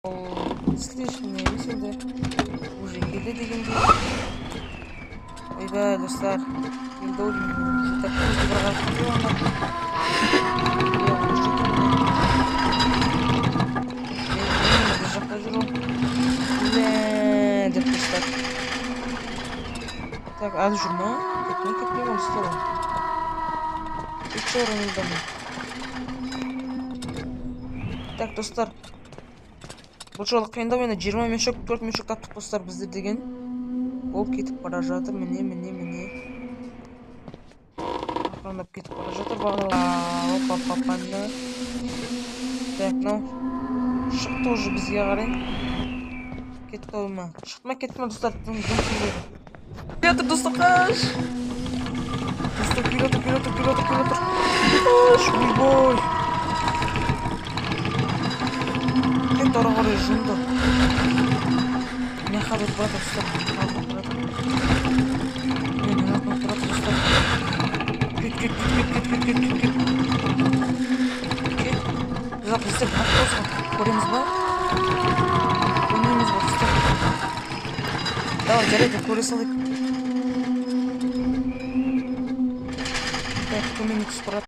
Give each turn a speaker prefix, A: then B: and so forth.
A: Ол слишком не емес енді, уже келді дегендей. Ойбай, достар, келді ау деймін уже. Так, көзді бір қарап кетейік ана. Иә, осы екен, міне. Бір жақта жүр ол. Бля деп, достар. Так, әлі жүр ма? Кетті ме, кетпей ма, достар, ол? Кетші шығар. Так, достар, бұл жолы қиындау енді. 20 мешок, 4 мешок таптық, достар, біздер деген. Ол кетіп бара жатыр, міне, міне, міне, ақырындап кетіп бара жатыр бағана. Опа, папана. Так, мынау шықты уже бізге қарай. Кетті ау ма? Шықты ма, кетті ма, достар? Дым түсінбейді. Келе жатыр, достар, қаш! Достар, келе жатыр, келе жатыр, келе жатыр, келе жатыр! Қаш! Ойбой, кетті ары қарай, жынды. Мына жаққа өтіп бара жатыр, достар, мына жаққа өтіп бара жатыр. Міне, мына жаққа өтіп бара жатыр, достар. Кет, кет, кет, кет, кет, кет, кет, кет, кет! Біздер, біздер осыған көреміз ба, көрмейміз ба, достар? Давай, жарайды, көре салайық. Так, төмен түсіп барады.